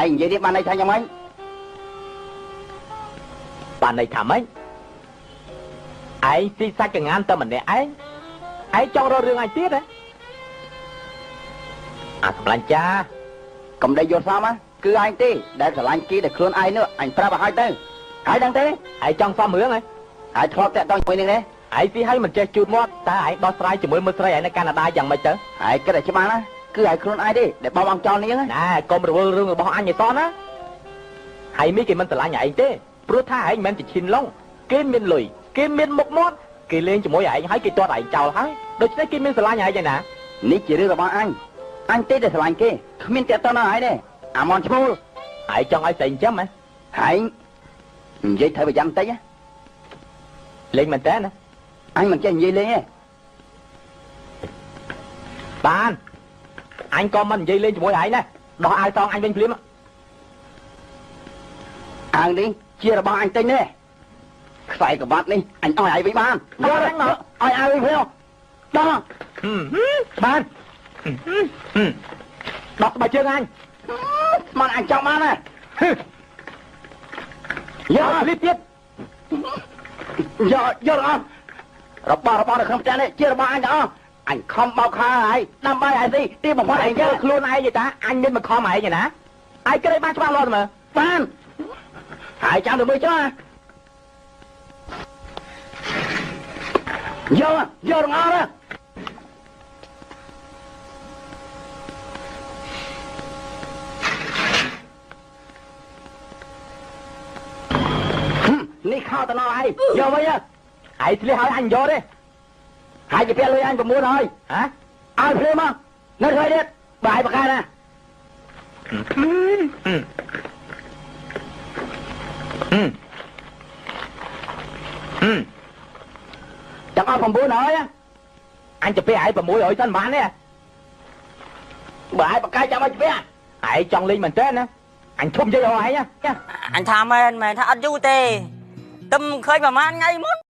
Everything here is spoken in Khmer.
ឯងនិយាយនេះបានន័យថាយ៉ាងម៉េចបានន័យថាម៉េចឯងស៊ីសាច់កងានតែម្នាក់ឯងឯងចង់រករឿងឯងទៀតហ៎អាសម្លាញ់ចាកុំដេកយល់សមគឺឯងទេដែលស្រឡាញ់គេដែលខ្លួនឯងនោះអញប្រាប់ឲ្យទៅហើយដឹងទេឯងចង់សមរឿងហ៎ហើយធ្លាប់តាក់ទងជាមួយនឹងទេឯងស៊ីឲ្យមិនចេះជូតមាត់តើឯងដោះស្រាយជាមួយមើលស្រីឯងនៅកាណាដាយ៉ាងម៉េចទៅឯងគិតឲ្យច្បាស់ណាគឺឯងខ្លួនឯងទេដែលបងអង្គចោលនាងណែកុំរវល់រឿងរបស់អញឲ្យសោះណាហើយមីគេមិនស្រឡាញ់ឯងទេព្រោះថាឯងមិនជាឈិនឡុងគេមានលុយគេមានមុខមាត់គេលេងជាមួយឯងហើយគេទាត់ឯងចោលហើយដូច្នេះគេមានស្រឡាញ់ឯងឯណានេះជារឿងរបស់អញអញទេដែលស្រឡាញ់គេគ្មានតាក់ទងដល់ឯងទេអាមនឈ្មោលឯងចង់ឲ្យស្អីអញ្ចឹងហ៎ឯងនិយាយត្រូវប្រយ័ត្នតិចលេងមែនតើណាអញមិនចេះនិយាយលេងទេបានអញក៏មិននិយាយលេងជាមួយឯងដែរដោះអាវសងអញវិញភ្លាមអាវនេះជារបស់អញទិញទេខ្សែក្រវ៉ាត់នេះអញឲ្យឯងវិញបានយកអញមកឲ្យអាវវិញភ្លាមដោះបានដោះស្បែកជើងអញស្មានអញចង់បានណាយកលីទៀតយកយកអស់របស់របស់នៅក្នុងផ្ទះនេះជារបស់អញទាំងអស់អញខំបោកខោហើយដើម្បីឲ្យស៊ីទីបំផុតឯងយកខ្លួនឯងទេតាអញមានមកខំឯងណាឯងគិតឲ្យបានច្បាស់លាស់មើលបានហើយចាំទៅមើលចុះយកយកទាំងអស់ណានេះខោទៅដល់ឯងយកវិញឯងធ្លាឲ្យអញយកទេហើយជាពាក់លុយអញ9ហើយហ៎ឲ្យភ្លាមមកនៅថ្ងៃទៀតបាយបកែណាទាំងអស់9ហើយអញจะពាក់ឯង600សិនបានទេបើឯងបកែចាំឲ្យពាក់ឯងចង់លេងមែនតើណាអញធំនិយាយឲ្យឯងអញថាមែនមែនថាអត់យូរទេទឹមឃើញប្រហែលថ្ងៃមុន